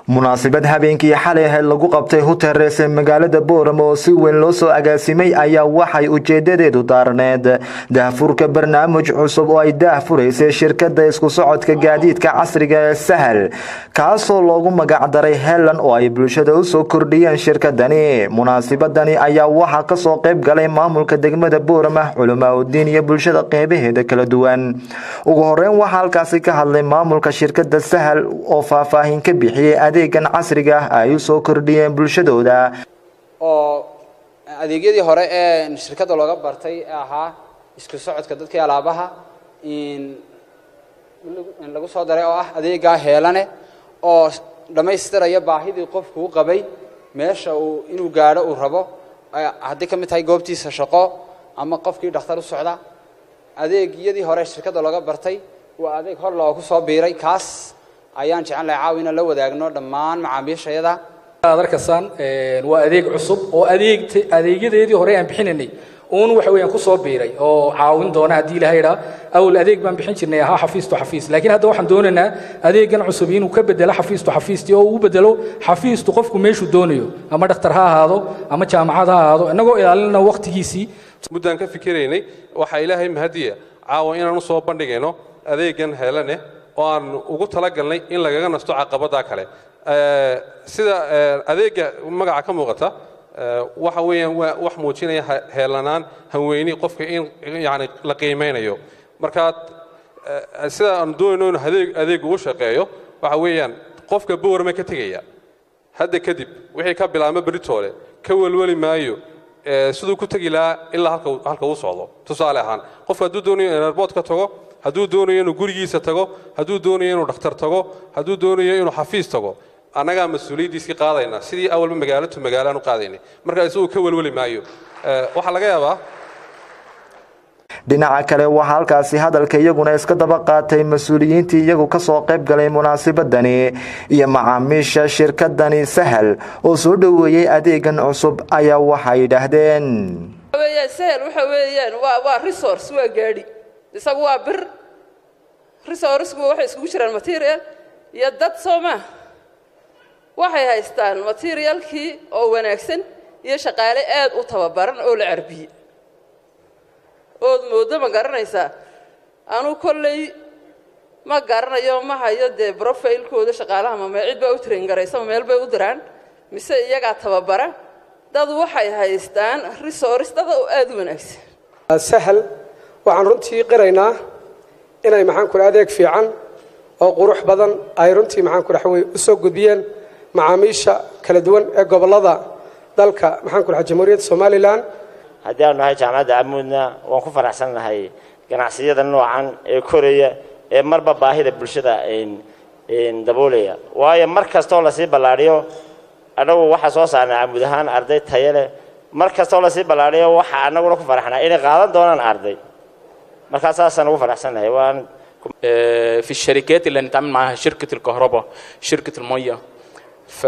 Munaasabad habeenkii xalay ahayd lagu qabtay Hotel Rays ee magaalada Boorama oo si weyn loo soo agaasimay ayaa waxay ujeedadeedu daarneed daahfurka barnaamij cusub oo ay daahfuraysay shirkadda isku socodka gaadiidka casriga ee Sahal, kaasoo loogu magacdaray Helan oo ay bulshada usoo kordhiyeen shirkadani. Munaasabadani ayaa waxaa kasoo qayb galay maamulka degmada Boorama, culamaa udiin iyo bulshada qeybaheeda kala duwan. Ugu horeyn waxaa halkaasi ka hadlay maamulka shirkadda Sahal oo faahfaahin ka bixiyey adeegan casriga ah ay usoo kordhiyeen bulshadooda. Oo adeegyadii hore ee shirkadda looga bartay ee ahaa isku socodka dadkii alaabaha in lagu soo daray oo ah adeegaa Heelane oo dhammaystiraya baahidii qofku u qabay meesha uu inuu gaadho uu rabo, haddii ka mid tahay goobtiisa shaqo ama qofkii dhakhtar u socda. Adeegyadii hore shirkadda looga bartay waa adeeg hor loogu soo biiray, kaas ayaan jecel lahay caawa inaan la wadaagno dhammaan macaamiishayada. Aad arkaysaan waa adeeg cusub oo adeegyadeedii hore aan bixinaynay uun waxa weeyaan kusoo biiray oo caawin doona haddii Ilaahay idhaa. Awal adeeg baan bixin jirnay ahaa xafiis to xafiis, laakiin hadda waxaan doonaynaa adeegan cusub inuu ka bedelo xafiis to xafiistii oo uu bedelo xafiistu qofku meeshuu doonayo, ama dhakhtar ha ahaado ama jaamacad ha ahaado, innagoo ilaalinana waqtigiisii. Muddaan ka fikiraynay, waxaa Ilaahay mahadiya caawa inaan usoo bandhigayno adeegan Heelane oo aan ugu talagalnay in lagaga nasto caqabaddaa kale. Sida adeegga magaca ka muuqata, waxa weeyaan waa wax muujinaya heelanaan, hanweyni, qofka in yani la qiimeynayo. Marka sida aan doonayno inuu adeeggu u shaqeeyo waxa weeyaan qofka Boorama ka tegaya hadda kadib, wixii ka bilaabma beritoole, ka welweli maayo siduu ku tegi lahaa ilaa halka uu socdo. Tusaale ahaan, qofka hadduu doonayo in airport ka tago, hadduu doonayo inuu gurigiisa tago, hadduu doonayo inuu dhakhtar tago, hadduu doonayo inuu xafiis tago, annagaa mas-uuliyaddiisii qaadayna, sidii awalba magaalo to magaalo aan u qaadaynay. Marka isagu ka welweli maayo. Waxaa laga yaabaa Dhinaca kale waxaa halkaasi hadalka iyaguna iska daba qaatay mas-uuliyiintii iyagu kasoo qayb galay munaasabadani iyo macaamiisha shirkadani Sahal oo soo dhoweeyey adeegan cusub ayaa waxay yidhaahdeen: Weeyaan Sahal waxa weeyaan waa resource, waa gaadhi, isagu waa bir. Resourcegu waxay iskugu jiraan material iyo dad, soo maa? Waxay haystaan materialkii oo wanaagsan iyo shaqaale aad u tababaran oo la carbiyey ood mooddo. Ma garanaysaa, anuu kolley ma garanayo, ma hayo dee profilekooda shaqaalaha, ma cid baa u train garaysa, ma meel bay u diraan, mise iyagaa tababara? Dad waxay haystaan resource dada oo aada u wanaagsan. Sahal waxaan runtii qiraynaa inay, maxaan ku, adeeg fiican oo qurux badan ay runtii, maxaan ku dhaxwey, u soo gudbiyeen macaamiisha kala duwan ee gobollada dalka, maxaan ku dhaxa, Jamhuuriyadda Somaliland. Haddii aanu nahay Jaamacadda Camuudna, waan ku faraxsan nahay ganacsiyada noocan ee koraya ee marba baahida bulshada daboolaya, waayo mar kastoo lasii ballaadhiyo, annagu waxaa soo saarnay Camuud ahaan arday tayo leh. Mar kastoo lasii ballaadhiyo, waxa annaguna ku faraxnaa inay qaadan doonaan arday. Markaa saasaan ugu faraxsannahay waan. في الشركات اللي هنتعامل معاها، شركة الكهرباء، شركة المية، ف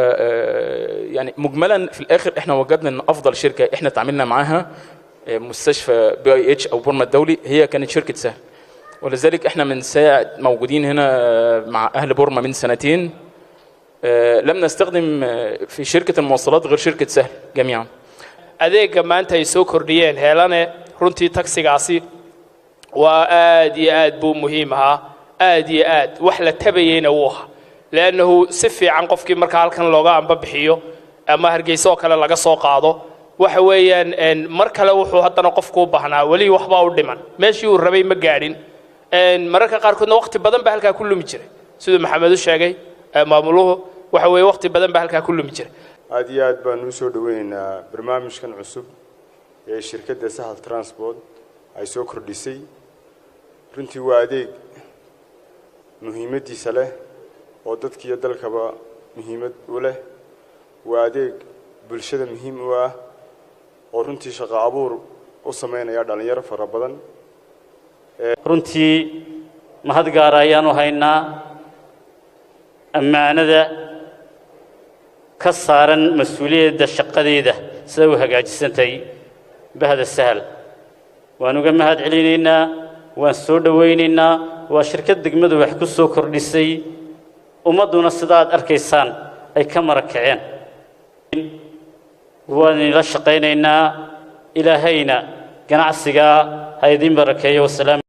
يعني مجملا في الاخر احنا وجدنا ان افضل شركة احنا تعاملنا معاها مستشفى BIH او بورما الدولي هي كانت شركة سهل. ولذلك احنا من ساعة موجودين هنا مع اهل بورما من سنتين لم نستخدم في شركة المواصلات غير شركة سهل جميعا. Adeegga maanta ay soo kordhiyeen Heelane, runtii tagsigaasi waa aad iyo aad buu muhiim ahaa, aad iyo aad wax la tabayeyna wuu ahaa, leannahu si fiican qofkii marka halkan looga amba bixiyo ama Hargeysa oo kale laga soo qaado, waxa weeyaan mar kale wuxuu haddana qofku u baahnaa weli waxbaa u dhiman, meeshii uu rabay ma gaadhin. Mararka qaarkoodna waqti badan baa halkaa ku lumi jiray, siduu Maxamed u sheegay maamuluhu, waxa weeye waqti badan baa halkaa ku lumi jiray. Aada iyo aad baanu usoo dhaweyneynaa barnaamijkan cusub ee shirkadda Sahal Transport ay soo kordhisay. Runtii waa adeeg muhiimaddiisa leh oo dadkiiyo dalkaba muhiimad u leh. Waa adeeg bulshada muhiim u ah oo runtii shaqo abuur u sameynaya dhallinyaro fara badan. Runtii mahad gaara ayaanu haynaa ammaanada ka saaran mas-uuliyadda shaqadeeda sida u hagaajisantahay bahda Sahal. Waan uga mahad celinaynaa, waan soo dhowaynaynaa. Waa shirkad degmadu wax ku soo kordhisay, ummadduna sida aad arkaysaan Ay ka marakaceen. Waan idinla shaqaynaynaa, Ilaahayna ganacsigaa ha idin barakeeyo. Wasalaam.